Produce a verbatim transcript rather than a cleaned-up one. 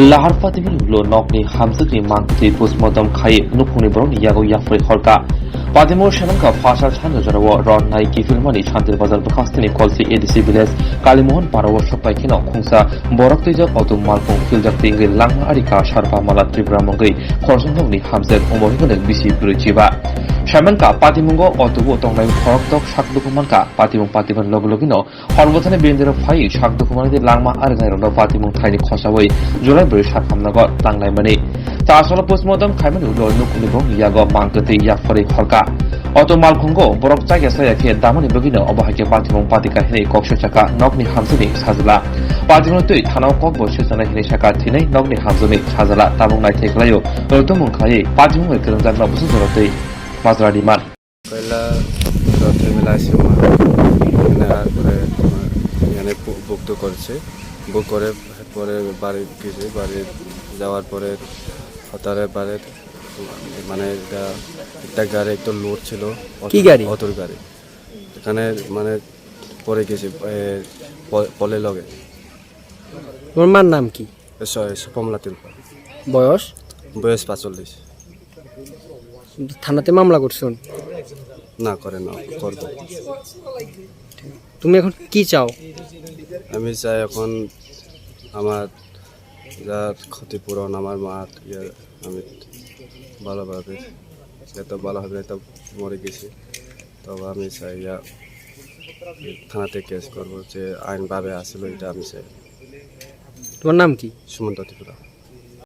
Lahar Patimung ulo nokni hamjwkni mangtwi postmortem khai nukhungni borokni yago yapharwi horka. Patimung Shanamka Phasal Sanjajorao Ronnai Kiphilmani Shantir Bazar bwkhastini Kolsi A D C village Kalimohon Parao sokpai kheno khungsa borok twijak auto malkhung philjak tingwi langma ari ka sarpa mala Tripura mungwi khorsong nokni hamjwk umorikano bisi bwrwi chiba. Saimanka patimungo auto o tongnai khoroktok sak dukhu manka, patimung patiman logi logino Horbothani bendero phai sak dukhumanwi langma arinai rokno patimung thaini khosawi July bwrwi sakhamnago tanglaimani. Chasolo postmortem khaimani ulo nukhungni borokni yago mangkwtwi yapharwi horka. Auto malkhungo borok chaya saya khe damani bagwino obo hai khe patimung patika hinwi kok sujaka nokni hamjwkni sajla. Patimung twi thanao kokbo sujana hinwi saka thinai nokni hamjwkni sajla tabuk naithai khlaio. Rotomung khaiwi patimung bai kwrwngjakno bwswk jorotwi majra rimani. পয়লা তো ফ্যামিলি আসে মা, এখানে আর পরে তোমার এখানে বু-, বুক তো করেছে, বুক করে পরে বাড়ি গেছে, বাড়ি যাওয়ার পরে হঠাৎ বাড়ি মানে এটা একটা গাড়ি, একটা লোড ছিল, অটো, কি গাড়ি? অটোর গাড়ি। এখানে মানে পড়ে গেছে, এ, প-, পলের লগে। তোমার মার নাম কি? এ, স-, এ, সুপমলা তিলপা। বয়স? বয়স পাঁচচল্লিশ। থানাতে মামলা করছুন? না, করে না, করবো। তুমি এখন কি চাও? আমি চাই এখন আমার যা ক্ষতিপূরণ, আমার মার ইয়ে, আমি ভালোভাবে, এত ভালোভাবে তো মরে গেছি, তবে আমি চাই ইয়া, থানাতে কেস করবো, যে আইনভাবে আসলো এটা আমি চাই। তোমার নাম কি? সুমন্ত ত্রিপুরা।